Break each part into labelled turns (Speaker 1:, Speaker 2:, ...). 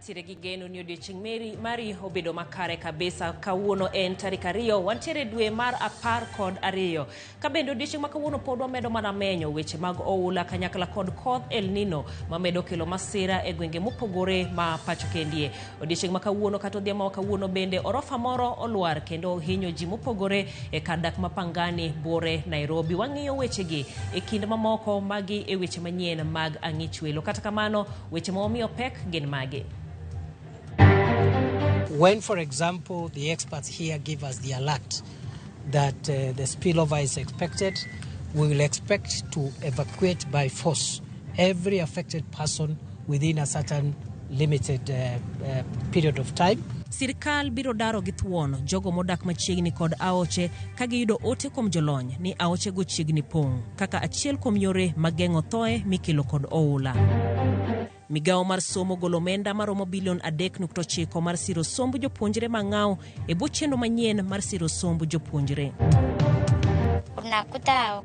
Speaker 1: Antiere gi geno ni odiochieng' meri mari obedo makare kabisa. Kawuono en tarik 2, wantiere dwe mar 12. Ka bende odiochieng' ma kawuono pod wamedo mana menyo weche mag oula kanyakla kod koth El Nino mamedo kelo masira e gwenge mopogore ma pacho kendie. Odiochieng' ma kawuono kata odhiambo ma kawuono bende orofa moro olwar kendo ohinyo ji mopogore e kar dak ma Pangani buore Nairobi. Wang'iyo wechegi e kind mamoko magi e weche manyien mag ang'ich welo. Kata kamano, weche ma wamiyo pek gin magi.
Speaker 2: When, for example, the experts here give us the alert that the spillover is expected, we will expect to evacuate by force every affected person within a certain limited period of time.
Speaker 1: Sirkal biro daro gi thuon jogo modak machiegni kod aoche ka giyudo ote kuom jolony ni aochego chiegni pong' kaka achiel kuom yore mag geng'o thoe mikelo kod oula. Migawo mar somo golo omenda maromo bilion 3.9 mar siro somb jopuonjre mang'aw e bwo chenro manyien mar siro somb jopuonjre.
Speaker 3: Unakuta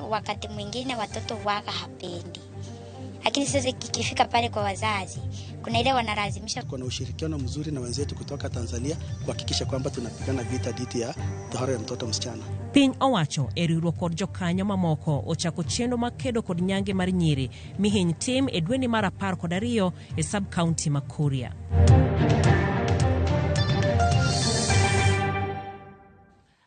Speaker 3: wakati mwingine watoto waga hapendi, lakini sasa ikifika pale kwa wazazi kuna ile wanalazimisha.
Speaker 4: Kuna ushirikiano mzuri na wenzetu kutoka Tanzania kuhakikisha kwamba tunapigana vita dhidi ya tohara ya mtoto msichana.
Speaker 1: Piny owacho e riwruok kod jokanyo mamoko ochako chenro mag kedo kod nyange mar nyiri mihiny tim e dweni mar 12 e sub county ma Kuria.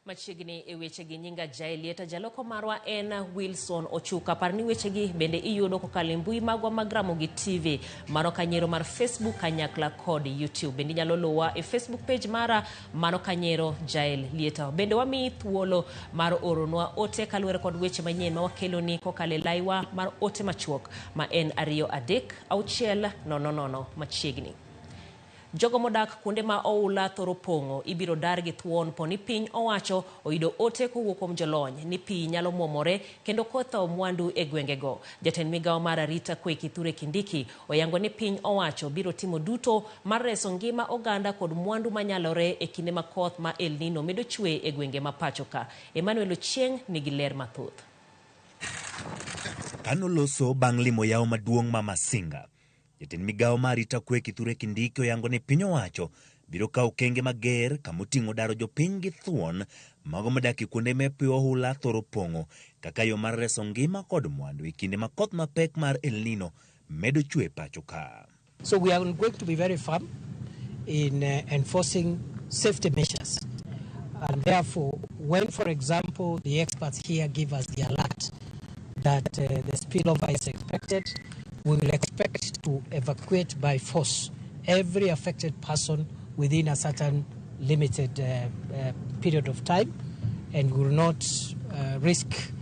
Speaker 1: Machiegni e wechegi nyinga Jaelieta, jaloko marwa en Wilson Ochuka. Par ni wechegi bende iyudo kokalo e mbui magwa mag Ramogi TV, mano kanyero mar Facebook kanyakla kod YouTube. Bende inyalo luwa e Facebook page mara mano kanyero Jael Lieta. Bende wamiyi thuolo mar oronwa ote kaluwore kod weche manyien ma wakeloni kokalo e laiwa mar ote machuok ma en 2 3 6 0 0 machiegni. Jogo modak kuonde ma oula thoro pong'o ibiro dar gi thuon po ni piny owacho oyudo ote kowuok kuom jolony ni pi nyalo mwomore kendo ketho mwandu e gwengego. Jatend migawo mar arita kwe Kithure Kindiki oyango ni piny owacho biro timo duto mar reso ngima oganda kod mwandu manyalore e kinde ma koth ma El Nino medo chwe e gwenge ma pacho ka. Emmanuel Ochieng nigi ler mathoth.
Speaker 5: Kanoloso bang' limo yawo maduong' ma Masinga, jatend migawo mar arita kwe Kithure Kindiki oyango ni piny owacho biro kawo okenge mager kamoting'o daro jopiny gi thuon mago modak e kuonde ma pi ohula thoro pong'o kaka yo mar reso ngima kod mwandu e kinde ma koth mapek mar El Nino medo chwe pacho ka.
Speaker 2: So we are going to be very firm in enforcing safety measures. And therefore, when, for example, the experts here give us the alert that the spillover is expected, we will expect to evacuate by force every affected person within a certain limited period of time, and we will not risk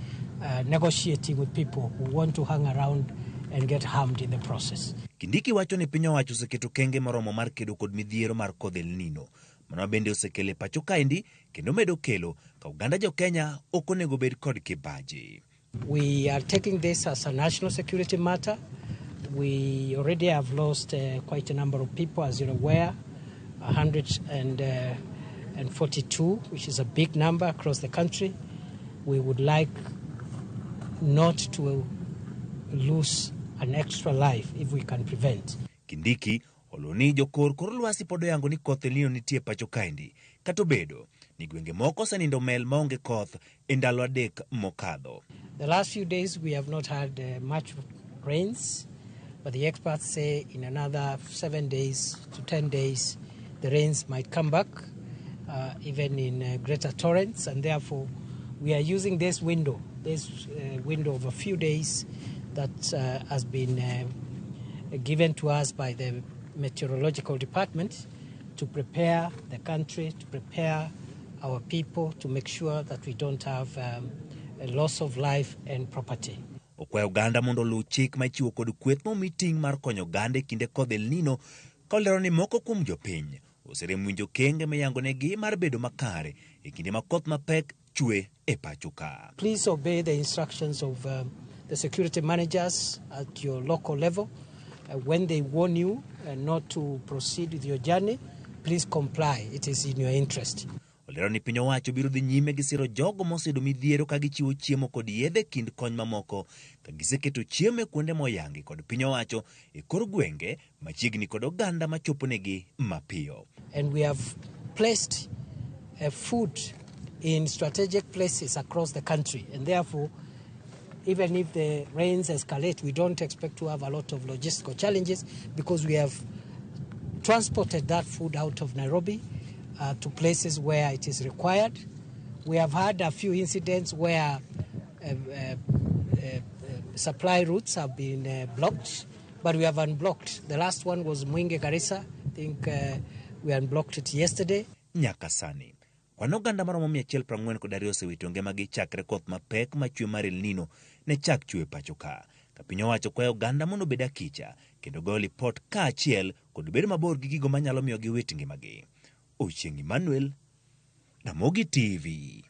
Speaker 2: negotiating with people who want to hang around and get harmed in the process.
Speaker 5: Kindiki wacho ni piny owacho oseketo okenge moromo mar kedo kod midhiero mar kodh El Nino. Mano bende osekelo e pacho kaendi kendo medo kelo ka oganda jo Kenya ok onego bed kod kibaji.
Speaker 2: We are taking this as a national security matter. We already have lost quite a number of people, as you're aware, 142, which is a big number across the country. We would like not to lose an extra life if we can prevent.
Speaker 5: Kindiki oloni jokor kor lwasi pod oyango ni koth El Nino nitie pacho kaendi, kata obedo ni gwenge moko osenindo mel maonge koth e ndalo 3 mokadho.
Speaker 2: The last few days we have not had much rains, but the experts say in another 7 days to 10 days the rains might come back, even in greater torrents, and therefore we are using this window, this window of a few days that has been given to us by the meteorological department to prepare the country, to prepare our people, to make sure that we don't have a loss of life and property.
Speaker 5: Okwayo oganda mondo oluw chik ma ichiwo kod kweth momi ting' mar konyo oganda e kinde kodh El Nino, kolero ni moko kuom jopiny oserem winjo okenge miyangonegi mar bedo makare e kinde ma koth mapek chwe e pacho ka.
Speaker 2: Please obey the instructions of the security managers at your local level. When they warn you not to proceed with your journey, please comply. It is in your interest.
Speaker 5: Olero Olero ni piny owacho biro dhi nyime gi siro jogo moseyudo midhiero ka gichiwo chiemo kod yedhe kind kony mamoko ka giseketo chiemo e kuonde moyangi kod piny owacho e kor gwenge machiegni kod oganda machoponegi mapiyo.
Speaker 2: And we have placed food in strategic places across the country, and therefore even if the rains escalate, we don't expect to have a lot of logistical challenges because we have transported that food out of Nairobi to places where it is required. We have had a few incidents where supply routes have been blocked, but we have unblocked. The last one was Mwingi Garissa. I think we unblocked it yesterday.
Speaker 5: Nyaka sani, kwan oganda maromo 142 osewito ngimagi chakre koth mapek machwe mar El Nino ne chak chwe pacho ka. Ka piny owacho kwayo oganda mondo obed akicha kendo goyo lipot kaachiel kod bedo mabor gi gigo manyalo miyo giwit ngimagi. Ochieng' Emmanuel, Ramogi TV.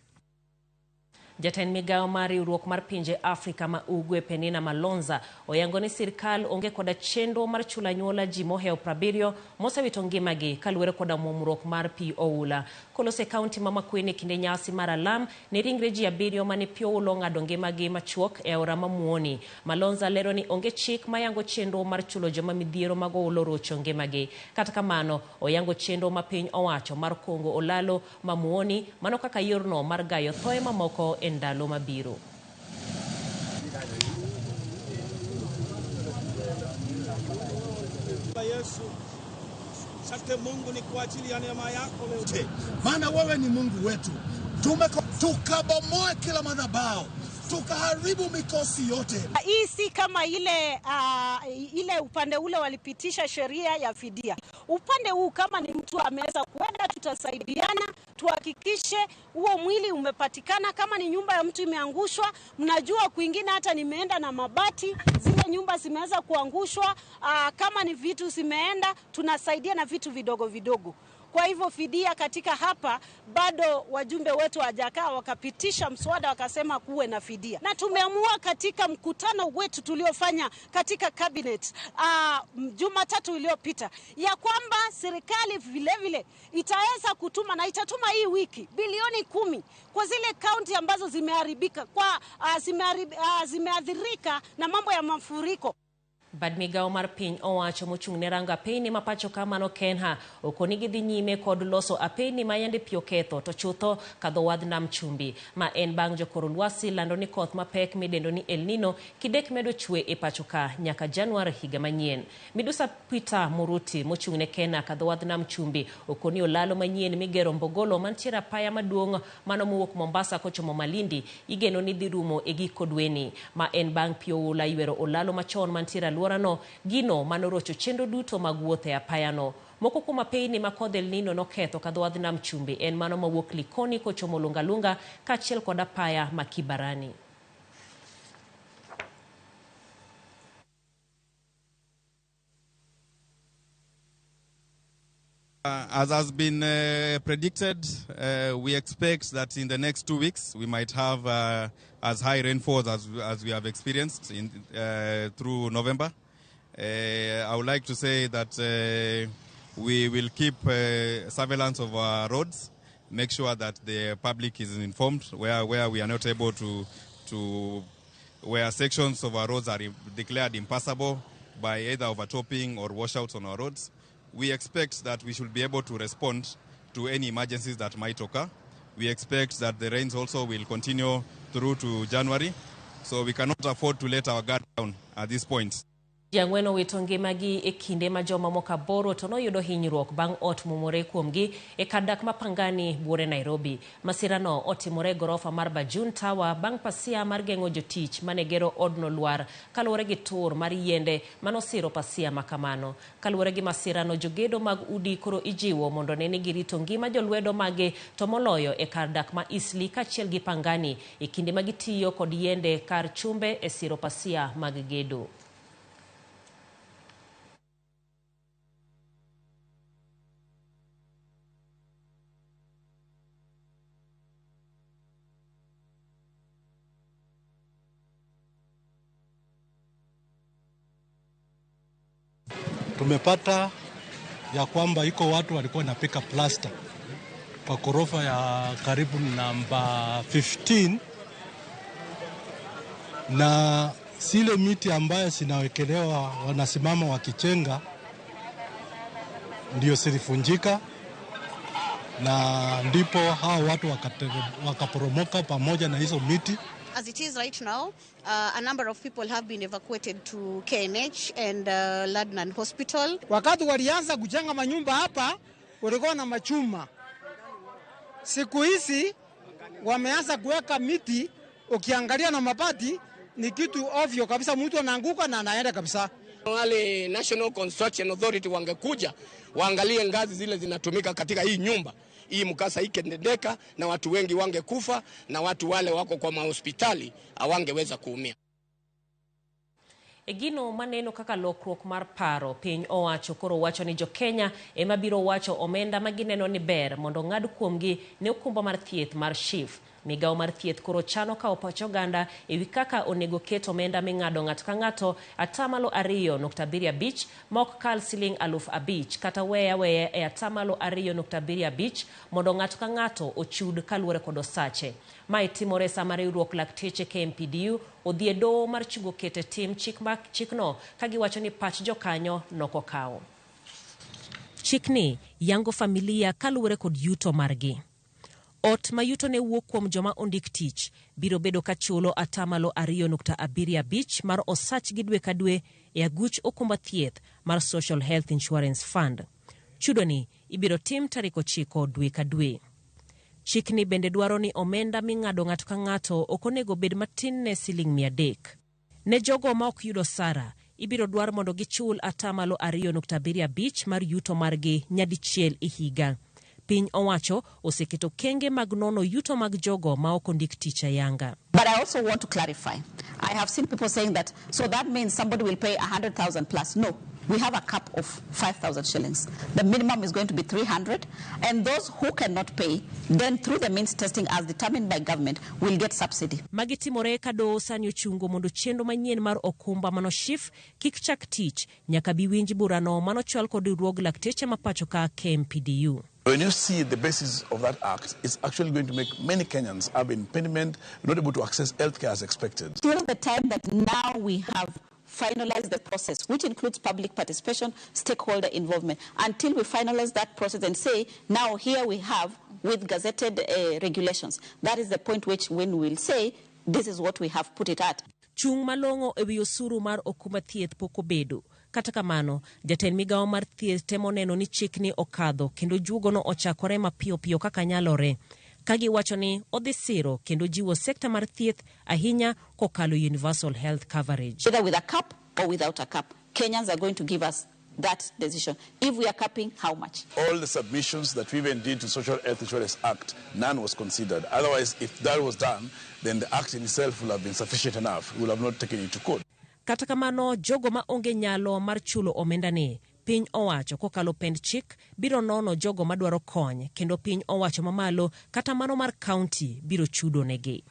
Speaker 1: Jatend migawo mar riwruok mar pinje Afrika ma Ugwe Penina Malonza oyango ni sirkal onge koda chenro mar chulo anyuola ji mohewo 70 mosewito ngimagi kaluwore koda muomruok mar pi oula. Koloso e kaunti ma Makueni e kinde nyasi mar alam ne ringre ji 7 mane pi oula ong'ado ngimagi machuok e aora ma Muoni. Malonza lero ni onge chik mayango chenro mar chulo joma midhiero mag oula orocho ngimagi. Kata kamano, oyango chenro ma piny owacho mar kongo olalo ma Muoni mano kaka yorno mar gayo thoe mamoko e ndalo mabiro.
Speaker 6: Yesu, asante Mungu ni kwa ajili ya neema yako leo.
Speaker 7: Maana wewe ni Mungu wetu. Tukabomoe kila madhabahu, tukaharibu mikosi yote.
Speaker 8: Hii si kama ile upande ule walipitisha sheria ya fidia. Upande huu kama ni mtu ameweza kuenda, tutasaidiana tuhakikishe huo mwili umepatikana. Kama ni nyumba ya mtu imeangushwa, mnajua kwingine hata nimeenda na mabati, zile nyumba zimeweza kuangushwa. Kama ni vitu zimeenda, tunasaidia na vitu vidogo vidogo. Kwa hivyo fidia katika hapa bado wajumbe wetu hawajakaa wakapitisha mswada wakasema kuwe na fidia. Na tumeamua katika mkutano wetu tuliofanya katika cabinet Jumatatu iliyopita ya kwamba serikali vile vile itaweza kutuma na itatuma hii wiki bilioni 10 kwa zile kaunti ambazo zimeharibika kwa zimeathirika na mambo ya mafuriko.
Speaker 1: Bad migawo mar piny owacho mochung' ne rango apeyni ma pacho ka mano Kenha okoni gidhi nyime kod loso apeyni ma yande pi oketho to chutho kadho wadh nam chumbi ma en bang' jokor lwasi lando ni koth mapek midendo ni El Nino kidek medo chwe e pacho ka nyaka Januar higa manyien. Midusa Peter Muruti mochung' ne Kenha kadho wadh nam chumbi okoni olalo manyien migero Mbogolo mantiere apaya maduong' mano mowuok Mombasa kochomo Malindi igeno ni dhi rumo e giko dweni ma en bang' pi oula ywero olalo machon mantiere alworano gino manorocho chenro duto mag wuoth e apayano. Moko kuom apeyni ma kodh El Nino noketho kadho wadh nam chumbi en mano mawuok Likoni kochomo Lungalunga kaachiel kod apaya ma Kibarani.
Speaker 9: As has been predicted, we expect that in the next 2 weeks we might have as high rainfalls as we have experienced through November. I would like to say that we will keep surveillance of our roads, make sure that the public is informed where we are not able to where sections of our roads are declared impassable by either overtopping or washouts on our roads. We expect that we should be able to respond to any emergencies that might occur. We expect that the rains also will continue through to January, so we cannot afford to let our guard down at this point.
Speaker 1: Ji ang'wen owito ngimagi e kinde ma joma moko aboro to noyudo hinyruok bang' ot muomore kuomgi e kar dak ma Pangani buore Nairobi. Masirano otimore e gorofa mar Bajun Tower bang' pasia mar geng'o jotich mane gero odno lwar kaluwore gi tur mar yiende manosiro pasia ma kamano. Kaluwore gi masirano, jogedo mag udi koro ijiwo mondo ne ni girito ngima jolwedo mage to moloyo e kar dak ma Eastleigh kaachiel gi Pangani e kinde ma gitiyo kod yiende kar chumbe e siro pasia mag gedo.
Speaker 10: Tumepata ya kwamba iko watu walikuwa wanapika plaster. Kwa korofa ya karibu namba 15, na zile miti ambayo zinawekelewa wanasimama wakichenga ndio zilifunjika, na ndipo hao watu wakaporomoka pamoja na hizo miti.
Speaker 11: As it is right now, a number of people have been evacuated to KNH and Ladnan Hospital.
Speaker 12: Wakati walianza kujenga manyumba hapa walikuwa na machuma. Siku hizi wameanza kuweka miti, ukiangalia na mabati ni kitu ovyo kabisa, mtu anaanguka na anaenda kabisa.
Speaker 13: Wale National Construction Authority wangekuja waangalie ngazi zile zinatumika katika hii nyumba. Hii mkasa ikendendeka na watu wengi wangekufa, na watu wale wako kwa mahospitali hawangeweza kuumia.
Speaker 1: Egino maneno kaka lokruok mar paro, piny owacho koro wacho ni jo-Kenya ema biro wacho omenda magineno ni ber mondo ng'ad kuomgi ne okumba mar thieth mar SHIF. Migawo mar thieth koro chano kawo pach oganda ewi kaka onego ket omenda ming'ado ng'ato ka ng'ato 2.75% ma ok kal siling 5,000 kata weya weya e 2.75% mondo ng'ato ka ng'ato ochud kaluwore kod osache. Mae timore sama riwruok lakteche KMPDU odhi e doho mar chungo keto e tim chikno ka giwacho ni pach jokanyo nokokawo. Chikni yango familia kaluwore kod yuto margi. Ot ma yuto ne wuok kuom joma ondik tich biro bedo ka chulo 2.75% mar osachgi dwe ka dwe e aguch okumba thieth mar Social Health Insurance Fund. Chudoni ibiro tim tarik 9 dwe ka dwe. Chikni bende dwaro ni omenda ming'ado ng'ato ka ng'ato ok onego bed matin ne siling 300. Ne jogo ma ok yudo osara, ibiro dwar mondo gichul 2.75% mar yuto margi nyadichiel e higa. Piny owacho oseketo kenge mag nono yuto mag jogo ma ok ondik tich ayanga.
Speaker 14: But I also want to clarify. I have seen people saying that, so that means somebody will pay 100,000 plus. No, we have a cap of 5,000 shillings. The minimum is going to be 300, and those who cannot pay, then through the means testing as determined by government, will get subsidy.
Speaker 1: Magi timore ka doho sani ochungo mondo chenro manyien mar okumba mano SHIF kik chak tich nyaka bi winj burano manochwal kod riwruog lakteche ma pacho ka KMPDU.
Speaker 15: When you see the basis of that act, it's actually going to make many Kenyans have impediment, not able to access healthcare as expected.
Speaker 14: Till the time that now we have finalized the process, which includes public participation, stakeholder involvement, until we finalize that process and say, now here we have with gazetted regulations. That is the point which when we'll say, this is what we have put it at.
Speaker 1: Chung' malong'o ewi osuru mar okumba thieth pok obedo. Kata kamano, jatend migawo mar thieth temo neno ni chikni okadho kendo juogono ochakore mapiyo piyo kaka nyalore. Ka giwacho ni odhi siro kendo jiwo sekta mar thieth ahinya kokalo universal health coverage.
Speaker 14: Either with a cap or without a cap, Kenyans are going to give us that decision. If we are capping, how much?
Speaker 15: All the submissions that we even did to Social Health Insurance Act, none was considered. Otherwise, if that was done, then the act in itself will have been sufficient enough. We will have not taken it to court.
Speaker 1: Kata kamano, jogo ma onge nyalo mar chulo omenda ni, piny owacho kokalo pend chik biro nono jogo madwaro kony, kendo piny owacho mamalo kata mano mar kaunti biro chudo negi.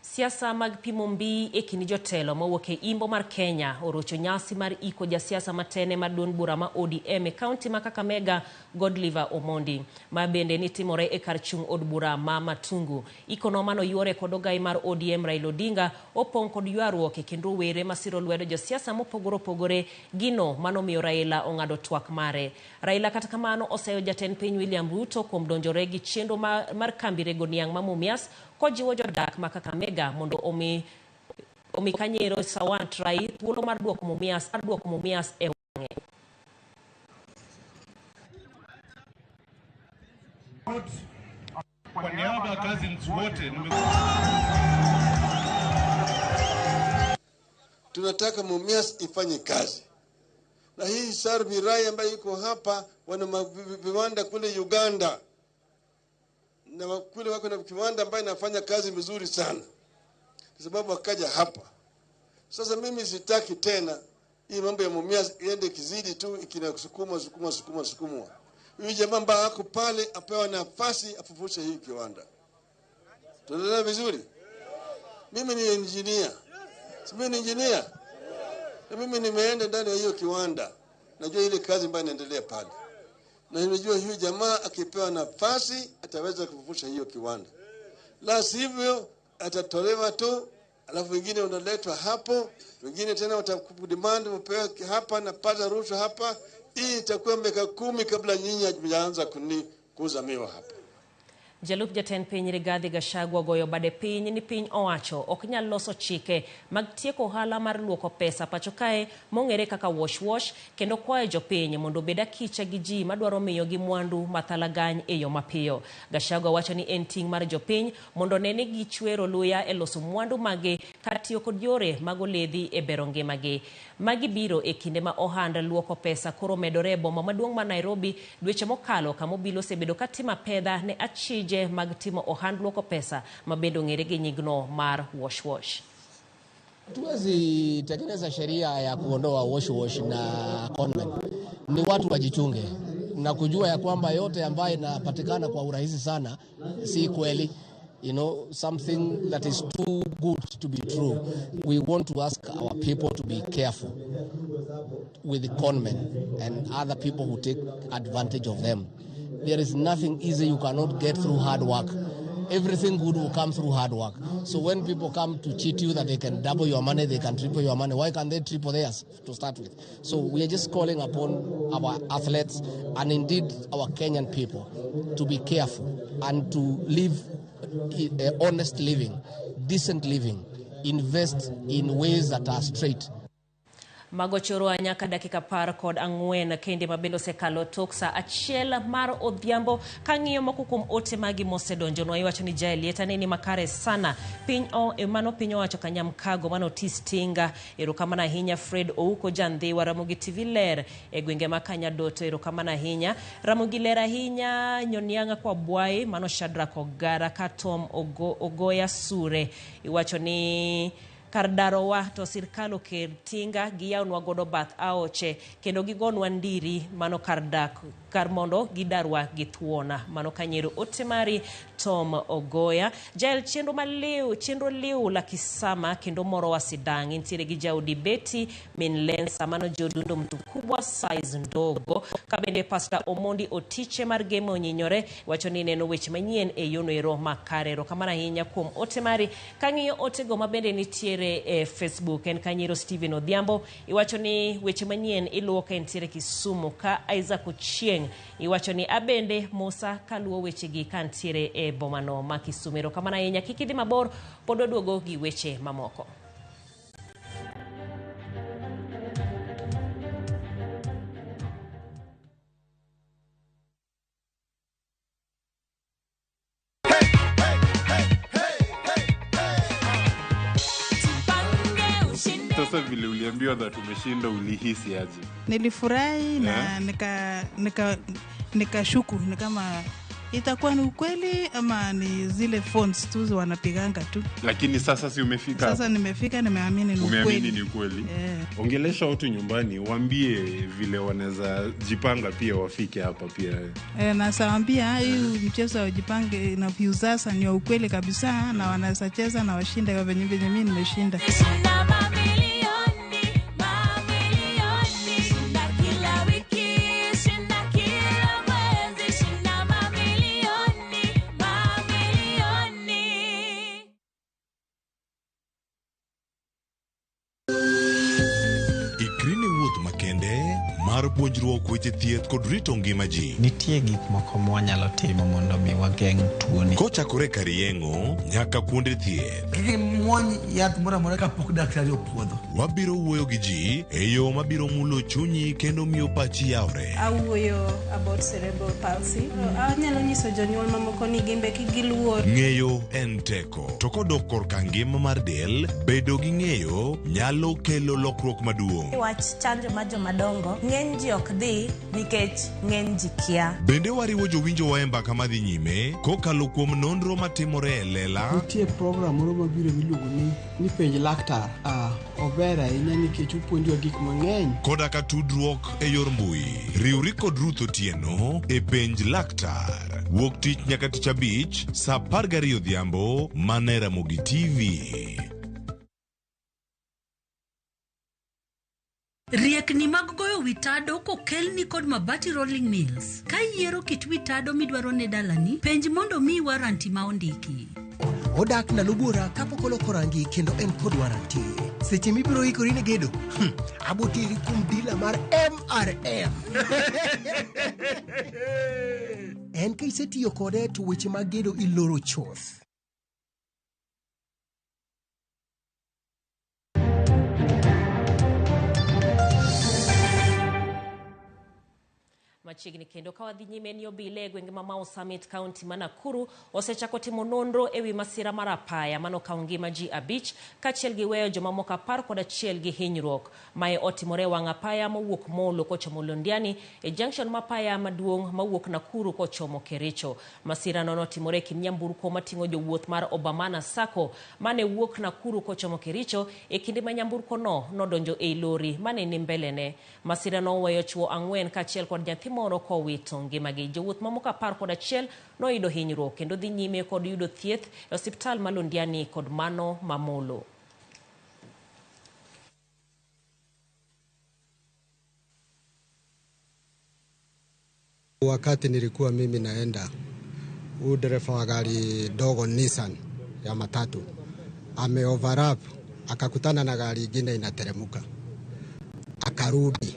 Speaker 1: Siasa mag pimo mbii e kind jotelo mowuok e imbo mar Kenya orocho nyasi mar iko jasiasa matene mar duond bura ma ODM e kaunti ma Kakamega, Godliver Omondi, ma bende nitimore e kar chung' od bura ma Matungu. Ikono mano yuore kod ogai mar ODM Raila Odinga opong' kod ywaruok e kind rowere masiro lwedo josiasa mopogore opogore, gino manomiyo Raila ong'ado twak mare. Raila kata kamano oseyo jatend piny William Ruto kuom donjore gi chenro mar kambi rego niang' ma Mumias kojiwo jodak ma Kakamega mondo omi Kanyero Sawant Rai thuolo mar duoko Mumias e wang'e.
Speaker 16: Kwa niaba ya cousins wote
Speaker 17: tunataka Mumias ifanye kazi, na hii Sarvi Rai ambayo iko hapa, wana viwanda kule Uganda na kule wako na kiwanda ambayo inafanya kazi vizuri sana, kwa sababu wakaja hapa. Sasa mimi sitaki tena hii mambo ya Mumias iende kizidi tu ikinasukuma sukuma sukuma sukuma. Huyu jamaa ambaye ako pale apewa nafasi afufushe hii kiwanda. Tunaelewa vizuri? Mimi ni engineer. Si mimi ni engineer? Na mimi nimeenda ndani ya hiyo kiwanda. Najua ile kazi ambayo inaendelea pale. Na unajua huyu jamaa akipewa nafasi ataweza kufufusha hiyo kiwanda, la sivyo atatolewa tu, alafu wengine wanaletwa hapo, wengine tena watakudemand upewe hapa na pata rushwa hapa. Hii itakuwa miaka 10 kabla nyinyi hamjaanza kuuza miwa hapa.
Speaker 1: Jalup jatend piny Rigathi Gachagua ogoyo bade piny ni piny owacho ok nyal loso chike mag tieko ohala mar luoko pesa pacho kae mong'ere kaka wash wash, kendo kwayo jopiny mondo obed akicha gi ji madwaro miyogi mwandu mathalagany e yo mapiyo. Gachagua wacho ni en ting' mar jopiny mondo one ni gichwero luya e loso mwandu magi kar tiyo kod yore mag oledhi e bero ngimagi. Magi biro e kinde ma ohand luoko pesa koro medore e boma maduong' ma Nairobi dweche mokalo, kama obila osebedo katimo apedha ne achije mag timo ohand luoko pesa ma bende ong'ere gi nyingno mar wash wash.
Speaker 18: Hatuwezi tengeneza sheria ya kuondoa wash wash na conmen. Ni watu wajichunge na kujua ya kwamba yote ambayo inapatikana kwa urahisi sana si kweli. You know, something that is too good to be true. We want to ask our people to be careful with the conmen and other people who take advantage of them. There is nothing easy you cannot get through hard work. Everything good will come through hard work. So when people come to cheat you that they can double your money, they can triple your money, why can't they triple theirs to start with? So we are just calling upon our athletes and indeed our Kenyan people to be careful and to live honest living, decent living, invest in ways that are straight.
Speaker 1: Mago choro nyaka dakika 14 kende mabende osekalo tok saa 1 mar odhiambo. Kang'iyo moko kuom ote magi mosedonjonwa, iwacho ni Jael Lieta neni makare sana piny mano piny owacho Kanyamkago mano Otis Tinga. Erokamano ahinya Fred Ouko Jandhiwa. Ramogi TV ler e gwenge ma Kanyadoto, erokamano ahinya. Ramogi ler ahinya Nyonianga kwa Bwai mano Shadrack Ogara. Katom Ogoya Sure iwacho ni kar darowa to sirkal oker tinga giyawnwa godo bath aoche kendo gigonwa ndiri mano kar dak kar mondo gidarwa gi thuona. Mano Kanyero ote mari Tom Ogoya. Jael chenro maliw chenro liw la kisama kendo morowa sidang' intiere gi jaodi Betty min Lensa mano jodundo mtu kubwa size ndogo. Kabende Pastor Omondi Otiche mar Gemo Onyinyore wacho ni neno weche manyien e yono ero makare. Erokamano ahinya kuom ote mari. Kang'iyo otego mabende nitiere e Facebook en Kanyero Steven Odhiambo iwacho ni weche manyien iluwo ka entiere Kisumu. Ka Isaac Ochieng iwacho ni abende Musa kaluwo wechegi ka ntiere e bomano ma Kisumu. Erokamano ahinya, kik idhi mabor, pod waduogo gi weche mamoko.
Speaker 16: Sasa vile uliambiwa that umeshinda ulihisi aje?
Speaker 19: Nilifurahi na nikashuku ni kama itakuwa ni ukweli ama ni zile phones tu wanapiganga tu.
Speaker 16: Lakini sasa si umefika?
Speaker 19: Sasa nimefika, nimeamini ni ukweli.
Speaker 16: Umeamini ni ukweli. Yeah. Ongelesha watu nyumbani, waambie vile wanaweza jipanga pia wafike hapa pia.
Speaker 19: Na sawaambia hii mchezo wa jipange na Viusasa ni ukweli kabisa na wanaweza cheza na washinde kwa venye mimi nimeshinda.
Speaker 20: Mar puonjruok weche thieth kod rito ngima ji.
Speaker 21: Nitie gik moko mwanyalo timo mondo mi wageng' tuoni.
Speaker 20: Kochakore kar yeng'o nyaka kuonde thieth.
Speaker 22: Kik imuony yath moro amora kapok daktari opuodho.
Speaker 20: Wabiro wuoyo gi ji e yo mabiro mulo chunyi kendo miyo pachi yawre.
Speaker 23: Awuoyo about cerebral palsy. Anyalo nyiso jonyuol mamoko ni gimbe kik giluor.
Speaker 20: Ng'eyo en teko. To kodok korka ngima mar del, bedo gi ng'eyo nyalo kelo lokruok maduong'.
Speaker 24: Wach chanjo mar jomadongo, ng'eny ji ok dhi nikech ng'eny ji kia.
Speaker 20: Bende wariwo jowinjowa e mbaka madhi nyime kokalo kuom nonro matimore e lela.
Speaker 25: Nitie program moro mabiro miluongo ni penj laktar. Ober ahinya nikech opuonjowa gik mang'eny.
Speaker 20: Koda ka tudruok e yor mbui. Riwri kod Ruth Otieno e penj laktar. Wuok tich nyaka tich abich saa 12 odhiambo mana e Ramogi TV.
Speaker 2: Riekni mag goyo wi tado kokelni kod Mabati Rolling Mills. Ka iyiero kit wi tado midwaro ne dalani, penj mondo omiyi waranti ma ondiki.
Speaker 3: Odak ndalo buora kapok oloko rangi kendo en kod waranti. Seche mibiro ikori ne gedo, aboteri kuom dila mar MRM. En ka isetiyo kode to weche mag gedo iloro chuth.
Speaker 1: Machiegni kendo ka wadhi nyime ni obila e gwenge ma Mau Summit County ma Nakuru osechako timo nonro ewi masira mar apaya manokawo ngima ji 5 kaachiel gi weyo jomamoko 11 gi hinyruok. Mae otimore e wang' apaya mowuok Molo kochomo Londiani e junction ma apaya maduong' mawuok Nakuru kochomo Kericho. Masirano notimore e kind nyamburko mating'o jowuoth mar Obamana Sacco mane wuok Nakuru kochomo Kericho e kinde ma nyamburko no nodonjo ei lori mane ni mbelene. Masirano oweyo chwo 4 kaachiel kod nyathi moro kowito ngimagi. Jowuoth mamoko 11 noyudo hinyruok kendo dhi nyime kod yudo thieth e osiptal ma Londiani kod mano ma Molo.
Speaker 4: Wakati nilikuwa mimi naenda, huyu dereva wa gari dogo Nissan ya matatu ame overlap akakutana na gari ingine inateremuka, akarudi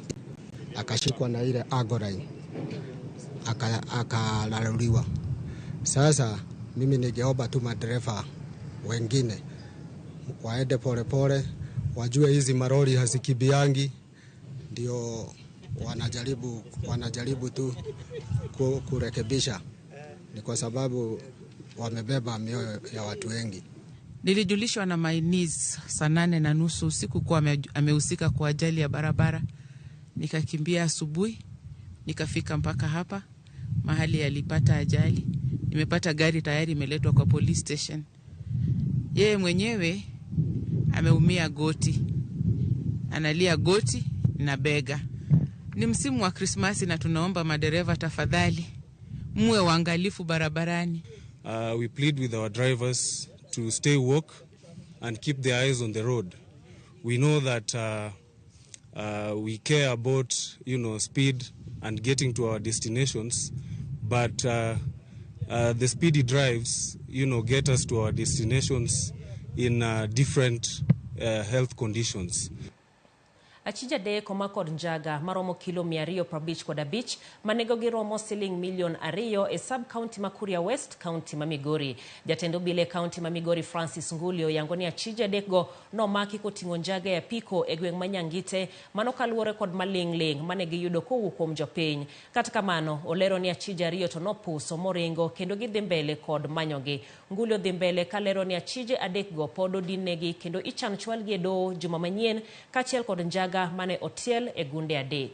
Speaker 4: akashikwa na ile agorain akalaluliwa. Sasa mimi ningeomba tu madereva wengine waende polepole, wajue hizi maroli hazikibiangi, ndio wanajaribu tu kurekebisha, ni kwa sababu wamebeba mioyo ya watu wengi.
Speaker 5: Nilijulishwa na my niece saa 8:30 usiku kuwa amehusika kwa ajali ya barabara. Nikakimbia asubuhi, nikafika mpaka hapa mahali alipata ajali. Nimepata gari tayari imeletwa kwa police station. Yeye mwenyewe ameumia goti, analia goti na bega. Ni msimu wa Krismasi na tunaomba madereva tafadhali muwe waangalifu barabarani.
Speaker 6: We plead with our drivers to stay woke and keep their eyes on the road. We know that we care about, speed and getting to our destinations, but the speedy drives, get us to our destinations in different health conditions.
Speaker 1: Achija dek omak kod njaga maromo kilo 255 manego giromo siling milion 2 e sub county ma Kuria West, county ma Migori. Jatend obila e county ma Migori Francis Ngulio yango ni achija dek go nomaki koting'o njaga e apiko e gweng' ma Nyangite mano kaluwore kod maling'ling' mane giyudo kowuok kuom jopiny. Kata kamano olero ni achija 2 to nopuso moringo kendo gidhi mbele kod manyogi. Ngulio dhi mbele kalero ni achije 3 go pod odinnegi kendo ichan chwalgi e doho juma manyien kaachiel kod njaga mane otiel e gunde 3.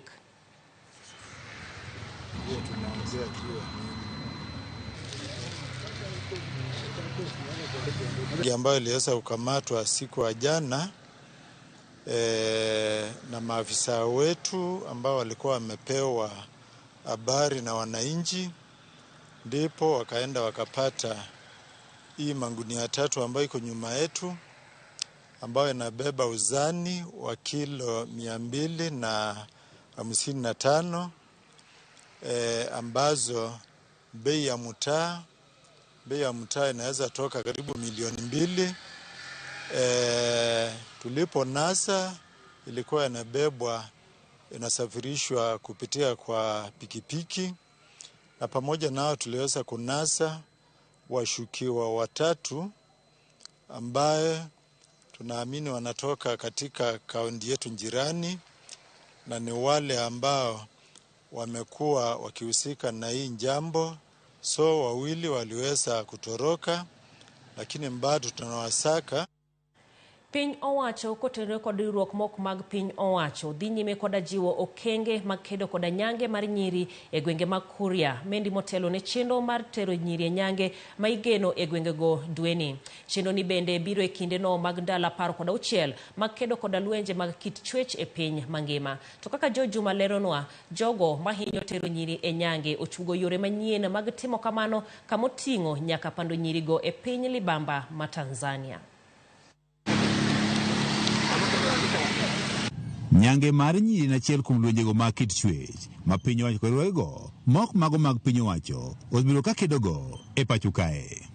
Speaker 26: Ambayo iliweza kukamatwa siku ya jana na maafisa wetu ambao walikuwa wamepewa habari na wananchi, ndipo wakaenda wakapata hii mangunia 3 ambayo iko nyuma yetu, ambayo inabeba uzani wa kilo 255, ambazo bei ya mtaa inaweza toka karibu milioni 2. Tulipo nasa ilikuwa inabebwa, inasafirishwa kupitia kwa pikipiki, na pamoja nao tuliweza kunasa washukiwa 3 ambaye tunaamini wanatoka katika kaunti yetu jirani, na ni wale ambao wamekuwa wakihusika na hii jambo. So 2 waliweza kutoroka, lakini bado tunawasaka.
Speaker 1: Piny owacho kotenore kod riwruok moko mag piny owacho dhi nyime koda jiwo okenge mag kedo koda nyange mar nyiri e gwenge mag Kuria mendi motelo ne chenro mar tero nyiri e nyange ma igeno e gwengego dweni. Chenro ni bende biro e kindeno mag ndalo 16 mag kedo koda lwenje mag kit chwech e piny mangima. To kaka Jo Juma leronwa, jogo mahinyo tero nyiri e nyange ochugo yore manyien mag timo kamano kamoting'o nyaka pando nyirigo e piny libamba ma Tanzania.
Speaker 7: Nyange mar nyiri en achiel kuom lwenjego mag kit chwech ma piny owacho kod riwruogego ma ok mago mag piny owacho osebedo ka kedogo e pacho kae.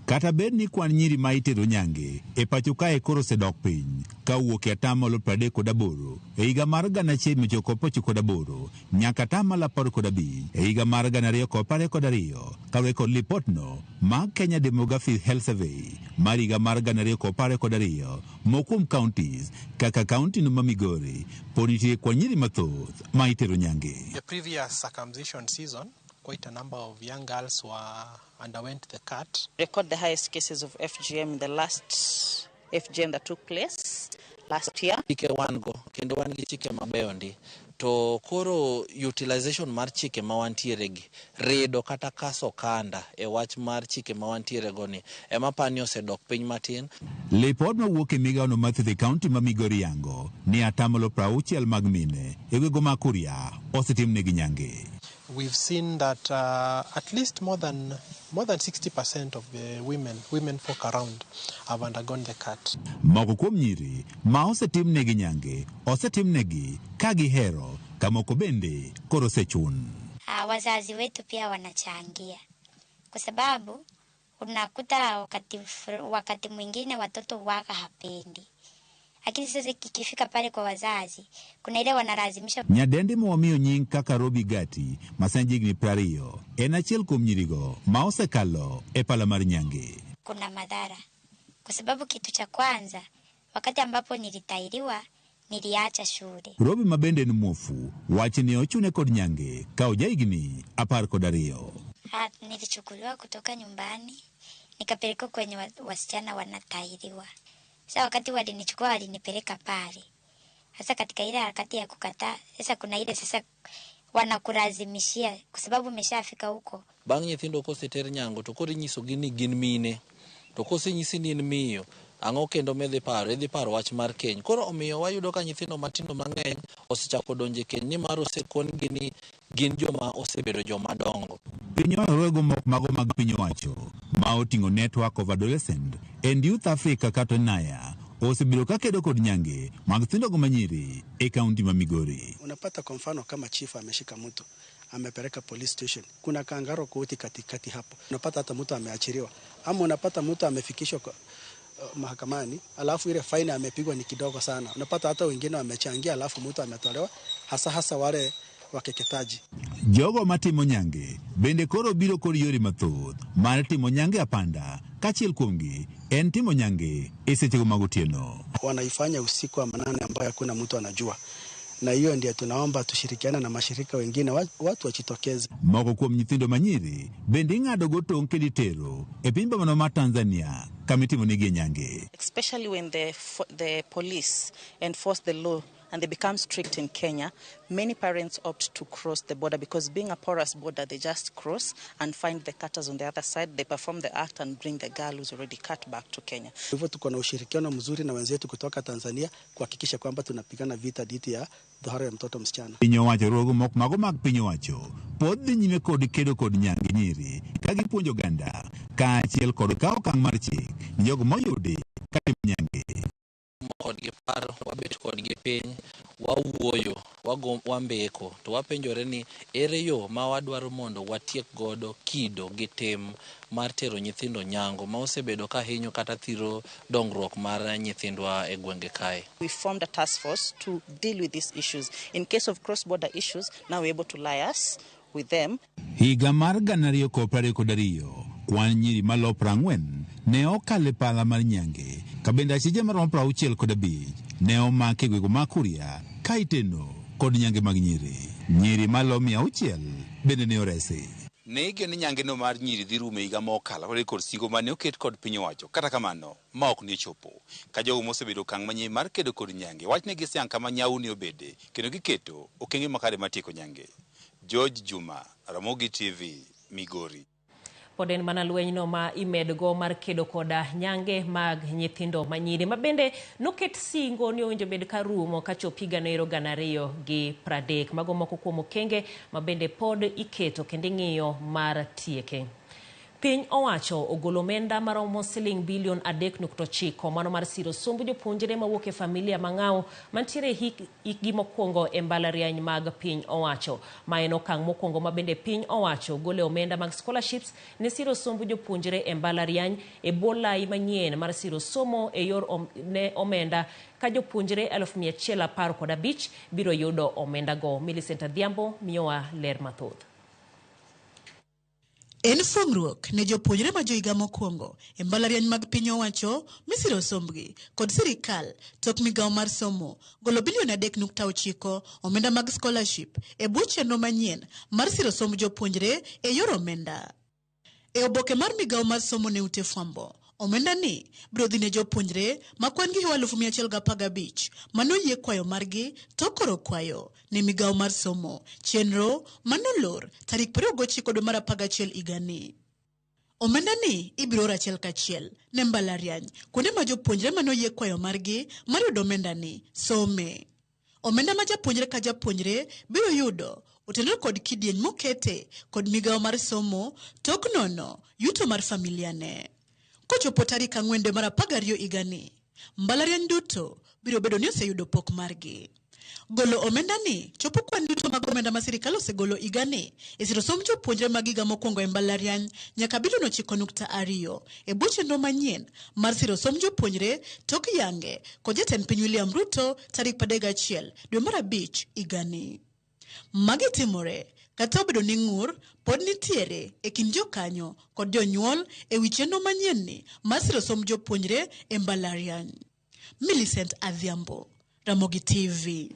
Speaker 7: Kata bed ni kwan nyiri ma itero nyange e pacho kae koro osedok piny ka owuok e atamalo 38 e higa mar 1998 nyaka atamalo 15 e higa mar 2022 kaluwore kod lipotno mag Kenya Demographic Health Survey mar higa mar 2022. Moko kuom counties kaka kaunti no ma Migori pod nitie kwan nyiri mathoth ma itero nyange.
Speaker 8: The previous circumcision season, quite a number of young girls were underwent the cut.
Speaker 14: Record the highest cases of FGM in the last FGM that took place last year.
Speaker 9: Chike wan go kendo wan gi chike mabeyo ndi to koro utilization mar chike ma wantiere gi rido kata kaso kanda e wach mar chike ma wantiere go ni ema pani osedok piny matin.
Speaker 7: Lipod mawuok e migawono mar thieth e kaunti ma Migori yango ni atamalo 60 mag mine e gwenge mag Kuria osetimnegi nyange.
Speaker 8: We've seen that at least more than 60% of the women folk around have undergone the cut.
Speaker 7: Moko kuom nyiri ma osetimnegi nyange osetimnegi ka gihero ka moko bende koro osechun.
Speaker 10: Wazazi wetu pia wanachangia kwa sababu unakuta wakati mwingine watoto waka hapendi, lakini sasa kikifika pale kwa wazazi kuna ile wanalazimisha.
Speaker 7: Nyadendi mawamiyo nying kaka Robi Gati masani jahigni 20 en achiel kuom nyirigo ma osekalo e pala mar nyange.
Speaker 10: Kuna madhara kwa sababu kitu cha kwanza, wakati ambapo nilitahiriwa niliacha shule.
Speaker 7: Robi ma bende en muofu wacho ni ochune kod nyange ka ojahigni 12.
Speaker 10: Nilichukuliwa kutoka nyumbani nikapelekwa kwenye wasichana wanatahiriwa. Sasa wakati walinichukua walinipeleka pale. Sasa katika ile harakati ya kukataa, sasa kuna ile sasa wanakulazimishia kwa sababu umeshafika huko.
Speaker 9: Bang' nyithindo koseter nyango to koro inyisogi ni gin mine to kosenyisi ni in miyo ang'o kendo midhi paro idhi paro wach mar keny koro omiyo wayudo ka nyithindo matindo mang'eny osechako donjo e keny nimar osekon-gi ni gin joma osebedo joma dongo.
Speaker 7: Piny owacho mok mago mag piny owacho ma oting'o Network of Adolescent and Youth Africa kata NAYA osebedo ka kedo kod nyange mag nyithindogo manyiri e kaunti ma Migori.
Speaker 11: Unapata kwa mfano kama chifu ameshika mtu amepeleka police station, kuna kangaroo court katikati hapo, unapata hata mtu ameachiliwa, ama unapata mtu amefikishwa kwa mahakamani, alafu ile faini amepigwa ni kidogo sana. Unapata hata wengine wamechangia, alafu mtu ametolewa, hasa hasa wale wakeketaji.
Speaker 7: Jogo matimo nyange bende koro biro kod yore mathoth mar timo nyange apanda kaachiel kuomgi en timo nyange e sechego mag otieno.
Speaker 11: Wanaifanya usiku wa manane ambayo hakuna mtu anajua, na hiyo ndio tunaomba tushirikiane na mashirika wengine, watu wajitokeze.
Speaker 7: Moko kuom nyithindo manyiri bende ing'ado go tong' kendo itero e piny bomano mar Tanzania kama itimonigie nyange.
Speaker 14: Especially when the police enforce the law and they become strict in Kenya, many parents opt to cross the border because being a porous border, they just cross and find the cutters on the other side. They perform the act and bring the girl who's already cut back to Kenya.
Speaker 11: Hivyo tuko na ushirikiano mzuri na wenzetu kutoka Tanzania kuhakikisha kwamba tunapigana vita dhidi ya tohara ya mtoto msichana.
Speaker 7: Piny owacho riwruoge moko mago mag piny owacho pod dhi nyime kod kedo kod nyange nyiri ka gipuonjo oganda kaachiel kod kawo okang' mar chik ni jogo moyudi katimo nyange.
Speaker 9: Kodgi paro wabet kodgi piny wawuoyo wago wambeko to wapenjore ni ere yo ma wadwaro mondo watiek godo kido gi tim mar tero nyithindo nyango ma osebedo ka hinyo kata thiro dongruok mar nyithindwa e gwenge kae.
Speaker 14: We formed a task force to deal with these issues. In case of cross-border issues, now we're able to liaise with them.
Speaker 7: Higa mar 2022 kwan nyiri malo 40 ne okalo e pala mar nyange ka bende achije maromo 65 ne omaki e gwenge mag Kuria ka iteno kod nyange mag nyiri. Nyiri malo 600 bende ne oresi.
Speaker 12: Ne igen ni nyangeno mar nyiri dhi rumo e higa mokalo kaluwore kod singo mane oket kod piny owacho. Kata kamano, ma ok ne ochopo. Ka jogo mosebedo okang' manyien mar kedo kod nyange wach ne giseyang kama nyau ne obede kendo giketo okenge makare mar tieko nyange. George Juma, Ramogi TV, Migori.
Speaker 1: Pod en mana lwenyno ma imedgo mar kedo koda nyange mag nyithindo manyiri ma bende noket singo ni owinjo bed ka rumo kachop higa noero 2030. Mago moko kuom okenge ma bende pod iketo kendo ing'iyo mar tieke. Piny owacho ogolo omenda maromo siling bilion 3.9 mano mar siro somb jopuonjre mawuok e familia mang'aw mantiere hikgi mokwongo e mbalariany mag piny owacho. Ma en okang' mokwongo ma bende piny owacho gole omenda mag scholarships ne siro somb jopuonjre e mbalariany e bwo lai manyien mar siro somo e yor ne omenda ka jopuonjre 115,000 biro yudo omendago. Millicent Adhiambo miyowa ler mathoth.
Speaker 13: En fweng'ruok ne jopuonjre ma johiga mokwongo e mbalariany mag piny owacho misiro sombgi kod sirikal tok migawo mar somo golo bilion 3.9 omenda mag scholarship e bwo chenro manyien mar siro somb jopuonjre e yor omenda. E oboke mar migawo mar somo ne ute fwambo, omenda ni biro dhi ne jopuonjre ma kwan gi 115,000 manoyie kwayo margi tok koro kwayo ne migawo mar somo chenro manolor tarik 29 dwe mar 11 higani. Omenda ni ibiro oro achiel kachiel ne mbalariany kuonde ma jopuonjre manoyie kwayo margi mar yudo omenda ni some. Omenda ma japuonjre ka japuonjre biro yudo otenore kod kidieny mokete kod migawo mar somo tok nono yuto mar familia ne. Kochopo tarik 4 dwe mar 12 higani, mbalariany duto biro bedo ni oseyudo pok margi. Golo omenda ni chopo kwan duto mag omenda ma sirikal osegolo higani e siro somb jopuonjre mag higa mokwongo e mbalariany nyaka bilion 9.2 e bwo chenro manyien mar siro somb jopuonjre tok yange kod jatend piny William Ruto tarik 31 dwe mar 5 higani. Magi timore kata obedo ni ng'ur pod nitiere e kind jokanyo kod jonyuol e wi chenro manyien ni mar siro somb jopuonjre e mbalariany. Millicent Adhiambo, Ramogi TV.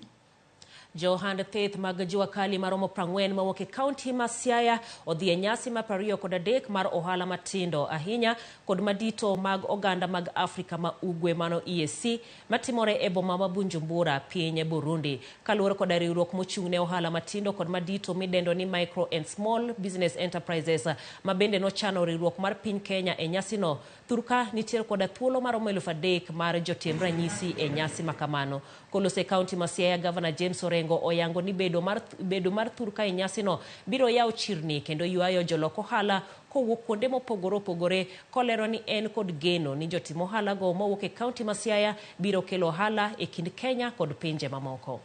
Speaker 1: Johand theth mag jua kali maromo 40 mawuok e kaunti ma Siaya odhi e nyasi mar 23 mar ohala matindo ahinya kod madito mag oganda mag Afrika ma Ugwe mano EAC matimore e boma ma Bujumbura piny Burundi. Kaluwore koda riwruok mochung' ne ohala matindo kod madito midendo ni Micro and Small Business Enterprises ma bende nochano riwruok mar piny Kenya e nyasino, thurka nitiere koda thuolo maromo 3,000 mar jotim ranyisi e nyasi makamano. Koloso e kaunti ma Siaya, Gavana James Orengo oyango ni bedo mar thurka e nyasino biro yawo chirni kendo ywayo jolok ohala kowuok kuonde mopogore opogore, kolero ni en kod geno ni jotim ohala go mowuok e kaunti ma Siaya biro kelo ohala e kind Kenya kod pinje mamoko.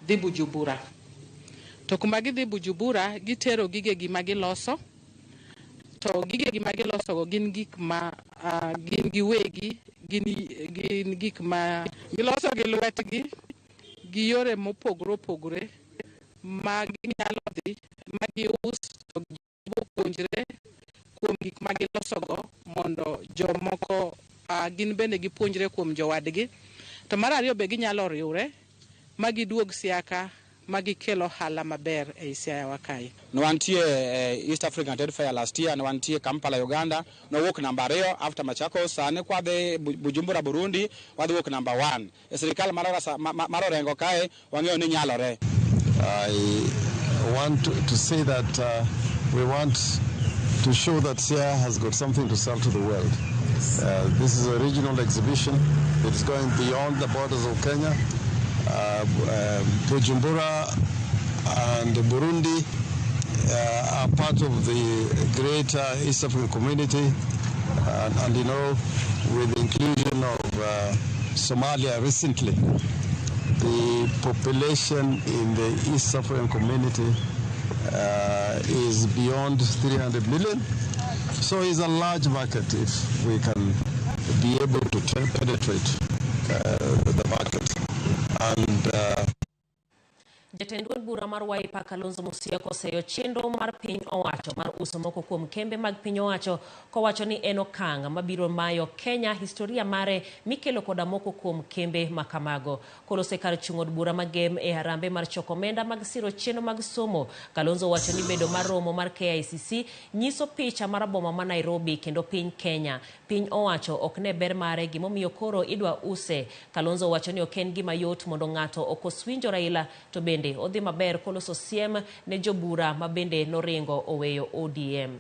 Speaker 5: Dhi Bujumbura. To kuma gidhi Bujumbura, gitero gigegi ma giloso. To gigegi ma gilosogo gin gik ma gin giwegi, gin gik ma giloso gi lwetgi, gi yore mopogore opogore ma ginyalo dhi ma gius to gipuonjre kuom gik ma gilosogo mondo jomoko gin bende gipuonjre kuom jowadgi. To mar ariyo be ginyalo riwre ma giduog Siaka ma gikel ohala maber ei Siaya wa kae.
Speaker 15: Ne wantie East African Trade Fair last year, ne wantie Kampala Uganda, nowuok namba 2 after Machakos. Sani kwadhi Bujumbura Burundi, wadhi wuok namba 1. E sirikal mar Orengo kae wang'eyo ni nyalore.
Speaker 16: I want to say that we want to show that Siaya has got something to sell to the world. This is a regional exhibition. It's going beyond the borders of Kenya. Bujumbura and Burundi are part of the greater East African community, and you know, with the inclusion of Somalia recently, the population in the East African community is beyond 300 million. So it's a large market if we can be able to penetrate the market. And
Speaker 1: Jatend duond bura mar Wiper Kalonzo Musyoka oseyo chenro mar piny owacho mar uso moko kuom kembe mag piny owacho kowacho ni en okang' mabiro mayo Kenya historia mare mikelo koda moko kuom kembe makamago. Kolose kar chung' od bura magem e harambe mar choko omenda mag siro chenro mag somo, Kalonzo wacho ni bedo mar romo mar KICC nyiso picha mar boma ma Nairobi kendo piny Kenya. Piny owacho ok ne ber mare gimomiyo koro idwa use. Kalonzo wacho ni ok en gima yot mondo ng'ato okos winjo Raila to bende odhi maber koloso siem ne jobura ma bende noringo oweyo ODM.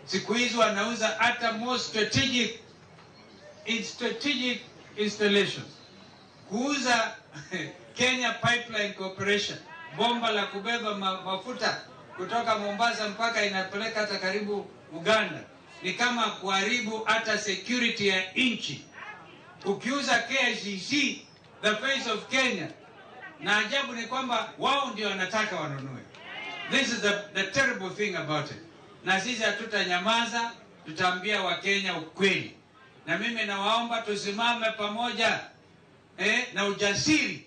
Speaker 17: Siku hizi wanauza hata more strategic installations. Kuuza Kenya Pipeline Corporation. bomba la kubeba mafuta kutoka Mombasa mpaka inapeleka hata karibu Uganda. Ni kama kuharibu hata security ya nchi. Ukiuza KICC, the face of Kenya. Na ajabu ni kwamba wao ndio wanataka wanunue. This is the terrible thing about it. Na sisi hatutanyamaza, tutaambia Wakenya ukweli. Na mimi nawaomba tusimame pamoja na ujasiri.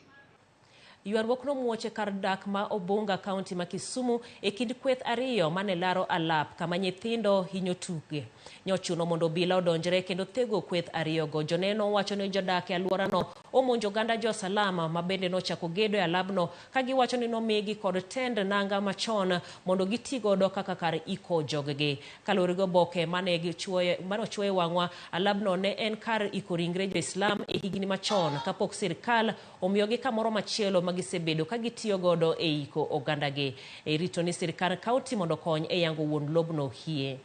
Speaker 1: Ywaruok nomuoch kar dak ma Obunga kaunti ma Kisumu e kind kweth ariyo mane laro alap kama nyithindo hinyo tuke. Nyochuno mondo obila odonjre kendo thego kweth ariyogo. Joneno wacho ni jodak e alworano omonjo oganda josalama ma bende nochako gedo e alabno ka giwacho ni nomigi kod tend nanga machon mondo giti godo kaka kar iko joggi. Kaluwore gi oboke mane ochuoye wang'wa, alabno ne en kar iko ringre jo-Islam e higni machon kapok sirkal omiyogi kamoro machielo ma gisebedo ka gitiyo godo e iko ogandagi. E rito ni sirkal kaunti mondo okony e yango wuon lobno hie.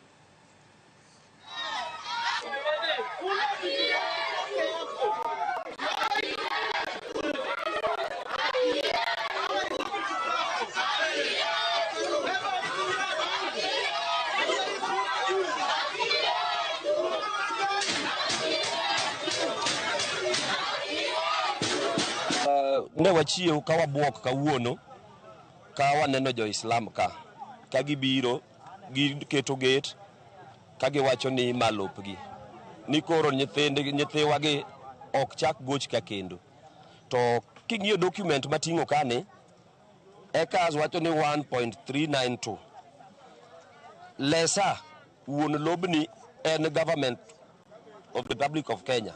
Speaker 18: Ne wachiew ka wabuok kawuono ka waneno jo-Islam ka gibiro giketo gate ka giwacho ni ma lopgi ni koro nyithiwagi ok chak goch ka kendo. To king'iyo document mating'o kani, acres wacho ni 1.392. Lesa wuon lobni en government of the Republic of Kenya.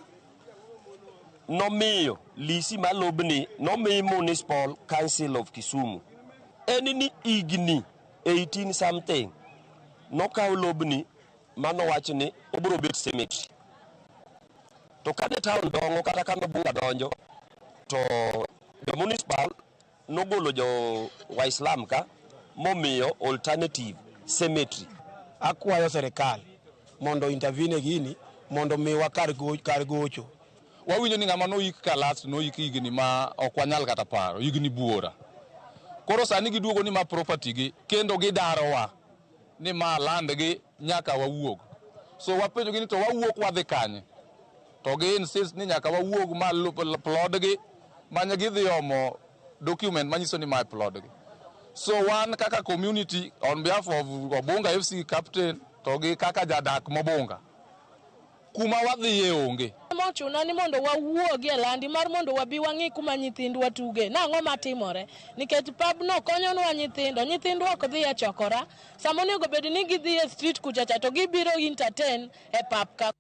Speaker 18: Nomiyo lisi ma lobni nomiyo Municipal Council of Kisumu. En ni higni 18 something nokaw lobni manowach ni obiro bet cemetery. To kane town dongo kata kane Obunga donjo to jo municipal nogolo jo Waislam ka momiyo alternative cemetery.
Speaker 19: Akwayo serikal mondo intervene gini mondo miwa kar gocho.
Speaker 20: Wawinjo ni ng'ama noyik ka last noyik higni ma ok wanyal kata paro, higni buora. Koro sani giduogo ni ma property gi kendo gidarowa ni ma land gi nyaka wawuog. So wapenjo gi ni to wawuok wadhi kanye? To gi insist ni nyaka wawuog ma plod gi manye gidhi omo document manyiso ni ma plod gi. So wan kaka community on behalf of Obunga FC captain to gi kaka jadak mobunga, kuma wadhiye onge.
Speaker 21: Mochuna ni mondo wawuogi e landi mar mondo wabi wang'i kuma nyithindwa tuge. Nang'o matimore? Nikech pabno konyonwa nyithindo. Nyithindwa ok dhi e chokora. Sama onego bed ni gidhi e street kuchacha to gibiro entertain e pap ka.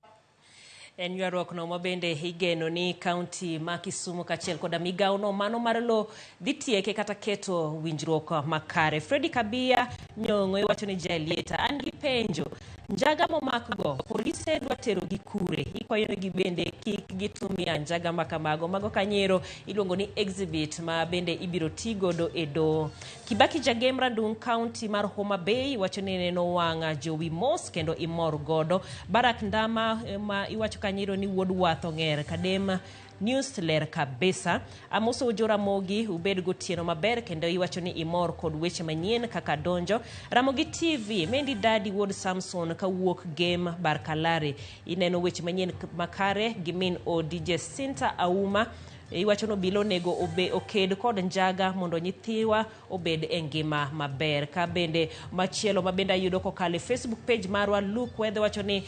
Speaker 1: En ywaruok no mabende igeno ni kaunti ma Kisumu kaachiel koda migawo no mano mar lowo dhi tieke kata keto winjruok makare. Freddy Kabia Nyong'o iwacho ni Jalieta, an gi penjo. Njaga momakgo, polise dwa tero gi kure. Ikwayo gi bende kik gitumia njaga makamago. Mago kanyero iluongo ni exhibit ma bende ibiro ti godo e doho. Kibaki Jagem Randung County mar Homa Bay wacho ni neno wang'a jowi mos kendo imor godo. Barak Ndama ma iwacho kanyero ni wuod wath ong'er Kadem News ler kabisa. Amoso Joramogi ubed gotieno maber kendo iwacho ni imor kod weche manyien kaka donjo. Ramogi TV Mendi Dadi wuod Samson kawuok Game Barkalare ineno weche manyien makare gi min ODJ Sinta Auma iwacho no bilo onego oked kod njaga mondo nyithiwa obed e ngima maber. Ka bende machielo mabende ayudo kokalo e Facebook page marwa Luke Wedhe wacho ni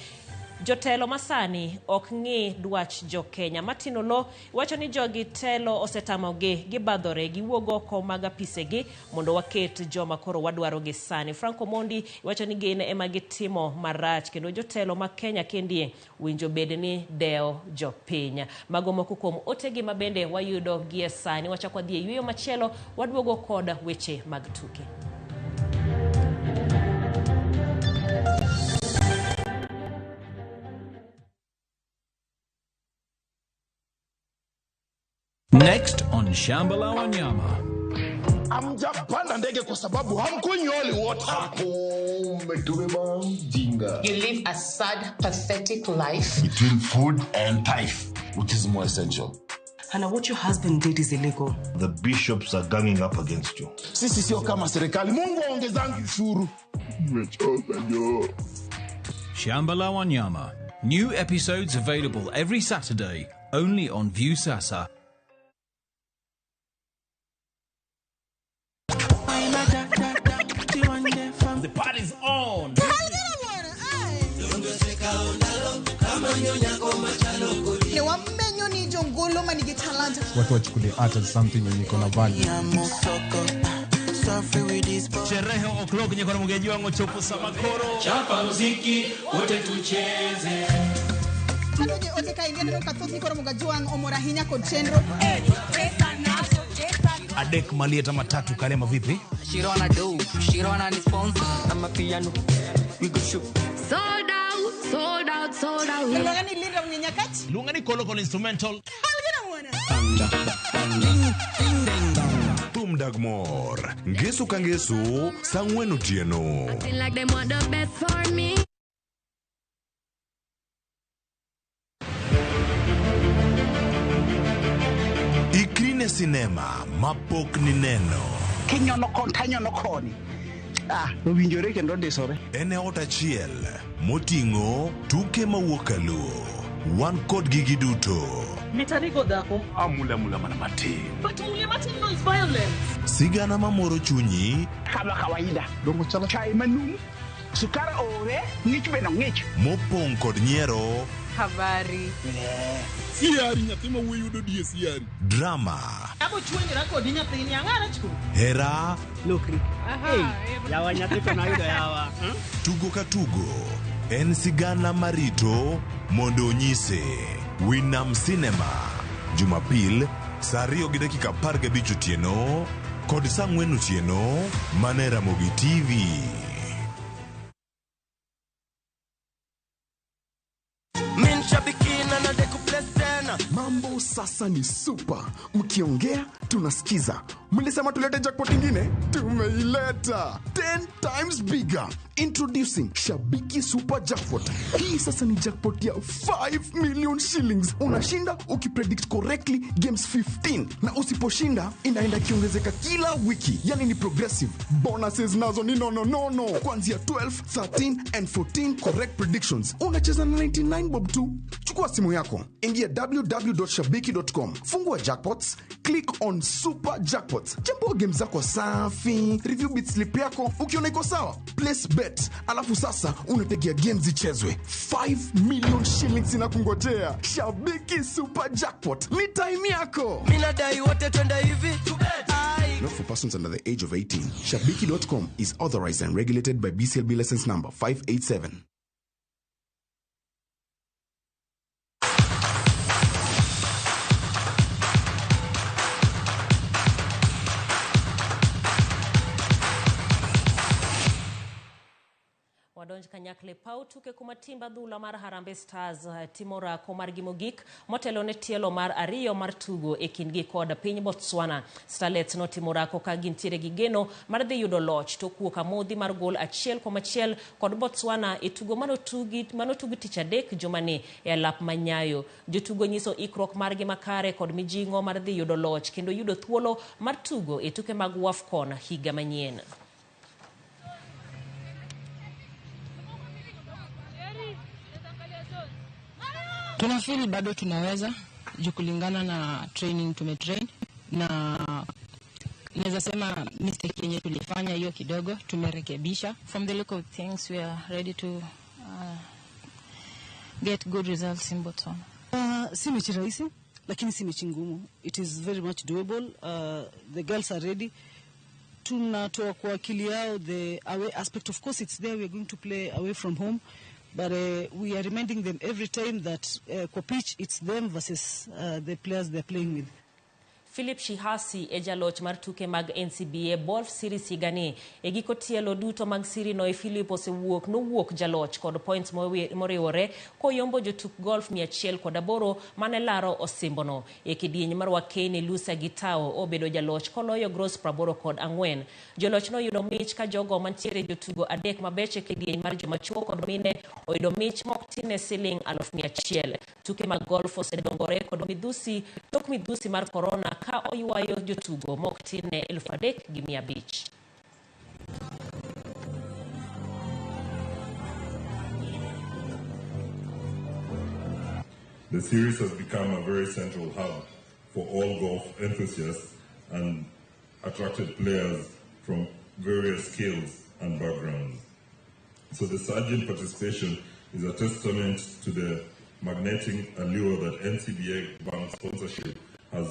Speaker 1: jotelo masani ok ng'i dwach jo Kenya. Martin Olo wacho ni jogi telo osetamogi gibadhore giwuog oko mag apisegi mondo waket joma koro wadwaro gi sani. Franco Mondi wacho ni gin ema gitimo marach kendo jotelo ma Kenya kendie winjo bed ni deo jopiny. Mago moko kuom otegi ma bende wayudo gie sani. Wachako wadhi e yweyo machielo waduogo kod weche mag tuke.
Speaker 22: Next on Shamba la Wanyama.
Speaker 23: Hamjapanda ndege kwa sababu hamkunywi holy water.
Speaker 24: Umetubeba mjinga.
Speaker 25: You live a sad, pathetic life.
Speaker 24: Between food and tithe, which is more essential.
Speaker 2: Hannah, what your husband did is illegal.
Speaker 24: The bishops are ganging up against you.
Speaker 23: Sisi sio kama serikali. Mungu aongezangi ushuru. Nimechoka jo.
Speaker 22: Shamba la Wanyama. New episodes available every Saturday, only on Viusasa.
Speaker 3: The party's on.
Speaker 4: Watu wachukulie art as something yenye iko na value.
Speaker 3: Sherehe o'clock nyekora mugeji wangu chopo samakoro.
Speaker 6: Chapa muziki wote tucheze.
Speaker 8: Kanoje ote kaingia neno kathoth ni koro mugajuang omora hinya kod chenro.
Speaker 3: Adek malieta matatu kalema vipi?
Speaker 26: Shirona do, Shirona ni sponsor. I'm a piano. We go shoot.
Speaker 27: Sold out, sold out, sold out.
Speaker 8: Luonga ni Linda Mnyenyakach.
Speaker 3: Luonga ni Kolo Kolo instrumental.
Speaker 24: Thum dag mor. Ngeso ka ngeso, saa ang'wen otieno.
Speaker 27: Acting like them want the best for me.
Speaker 24: Ikri ne sinema mapok nineno.
Speaker 28: Kinyono kon tanyono koni. Ah, owinjore kendo ndisore.
Speaker 24: En e ot achiel moting'o tuke mawuok kaluo. Wan kodgi giduto.
Speaker 21: Mitanigo dhako.
Speaker 24: Amula mula mana matin.
Speaker 21: But mule matin no is violence.
Speaker 24: Sigana mamoro chunyi.
Speaker 28: Kama kawaida. Dongo chala. Chai manum. Sukar ore, ng'ich bende ng'ich.
Speaker 24: Mopong' kod nyiero.
Speaker 21: Habari.
Speaker 23: Siari nyathi ma wuoyi yudo die siari.
Speaker 24: Drama.
Speaker 21: Abo chuenjora kodi nyathini ang'ara chu.
Speaker 24: Hera.
Speaker 28: Lokri. Hey, yawa nyathi to nayudo yawa.
Speaker 24: Tugo ka tugo. En sigana marito mondo onyise. Winam Cinema. Jumapil, saa 2:15 otieno kod saa 4 otieno mana e Ramogi TV.
Speaker 23: Mambo sasa ni super. Mkiongea tunasikiza. Mlisema tulete jackpot ingine? Tumeileta. 10 times bigger. Introducing Shabiki Super Jackpot. Hii sasa ni jackpot ya 5 million shillings. Unashinda ukipredict correctly games 15. Na usiposhinda inaenda kiongezeka kila wiki. Yani ni progressive. Bonuses nazo ni no. Kuanzia 12, 13 and 14 correct predictions. Unacheza na 99 bob tu. Chukua simu yako. Ingia www.shabiki.com. Fungua jackpots, click on Super Jackpots. Chambua game zako safi, review bit slip yako, ukiona iko sawa, place bet. Alafu sasa unategea games zichezwe. 5 million shillings inakungojea. Shabiki Super Jackpot. Ni time yako.
Speaker 26: Mimi nadai wote twende hivi.
Speaker 23: Not for persons under the age of 18. Shabiki.com is authorized and regulated by BCLB license number 587.
Speaker 1: Wadonj kanyakle paw tuke kuma timb adhula mar Harambee Stars timo rako margi mogik motelo ne tielo mar ariyo mar tugo e kindgi kod piny Botswana. Starlets notimo rako ka gintiere gi geno mar dhi yudo loch to kuok amodhi mar gol 1-1 kod Botswana e tugo manotugi tich adek jumani e alap manyayo. Jotugo nyiso ikruok margi makare kod mijing'o mar dhi yudo loch kendo yudo thuolo mar tugo e tuke mag WAFCON higa manyien.
Speaker 29: Tunafeel bado tunaweza juu kulingana na training tumetrain, na naweza sema mistake yenye tulifanya hiyo kidogo tumerekebisha.
Speaker 30: From the look of things we are ready to get good results in Botswana.
Speaker 31: Si mechi rahisi lakini si mechi ngumu. It is very much doable. The girls are ready. Tunatoa kwa akili yao the away aspect. Of course it's there, we are going to play away from home. But we are reminding them every time that kwa pitch it's them versus the players they're playing with.
Speaker 1: Philip Shihasi e jaloch mar tuke mag NCBA Golf Series higani. E giko tielo duto mag siri no, Philip osewuok nowuok jaloch kod points moriwore koyombo jotuk golf 108 mane laro osimbono. E kidieny mar Wakeni, Lusa Gitao obedo jaloch koloyo gross 84. Joloch noyudo mich ka jogo mantiere jotugo 3 mabecho e kidieny mar joma chuo kod mine oyudo mich mok tin ne siling 100,000. Tuke mag golf osedongore kod midhusi tok midhusi mar korona ka oywayo jotugo mok tin ne 3,500.
Speaker 5: The series has become a very central hub for all golf enthusiasts and attracted players from various skills and backgrounds. So the surge in participation is a testament to the magnetic allure that NCBA Bank sponsorship has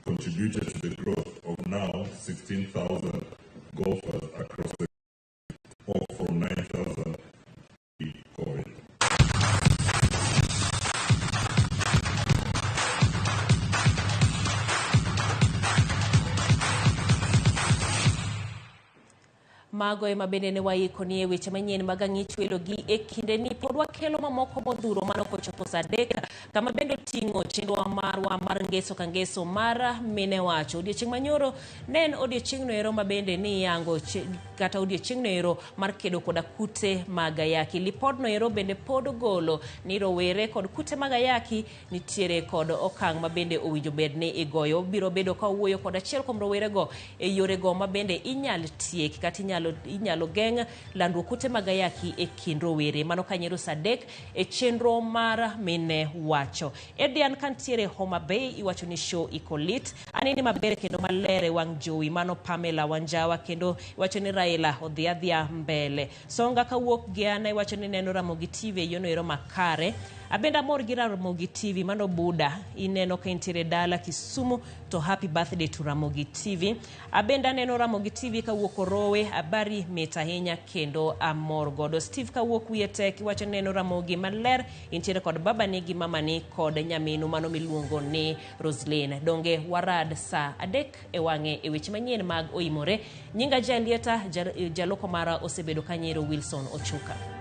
Speaker 5: contributed to the growth of now 16,000 golfers across the up from 9,000 pre-COVID.
Speaker 1: Mago ema bende ne waikoni e weche manyien mag ang'ich welo gi e kindeni pod wakelo mamoko modhuro mano kochopo saa 3 kama bende oting'o chenro marwa mar ngeso ka ngeso mar mine wacho. Odiechieng' manyoro ne en odiechieng'no ero ma bende niyango kata odiechieng'no ero mar kedo koda kute mag ayaki. Lipodno ero bende pod ogolo ni rowere kod kute mag ayaki nitiere kod okang' ma bende owinjo bed ni igoyo. Biro bedo ka owuoyo kod achiel kuom rowerego e yorego ma bende inyal tiek kata inyalo geng' landruok kute mag ayaki e kind rowere. Mano kanyero saa 3 e chenro mar mine wacho. Edian kantiere Homa Bay iwacho ni show iko lit. Aneni maber kendo maler e wang' jowi. Mano Pamela Wanjawa kendo iwacho ni Raila odhi adhiya mbele. Songa kawuok Giana iwacho ni neno Ramogi TV e yono ero makare. Abende amor gi Ramogi TV. Mano Buda ineno ka intiere dala Kisumu to happy birthday to Ramogi TV. Abende aneno Ramogi TV kawuok Orowe. Habari mit ahinya kendo amor godo. Steve kawuok wiye tek iwacho ni neno Ramogi maler intiere kod babani gi mamani kod nyaminu mano miluongo ni Roslyn. Donge warad saa 3 e wang'e e weche manyien mag oimore. Nyinga Jalieta, jaloko mara osebedo kanyero Wilson Ochuka.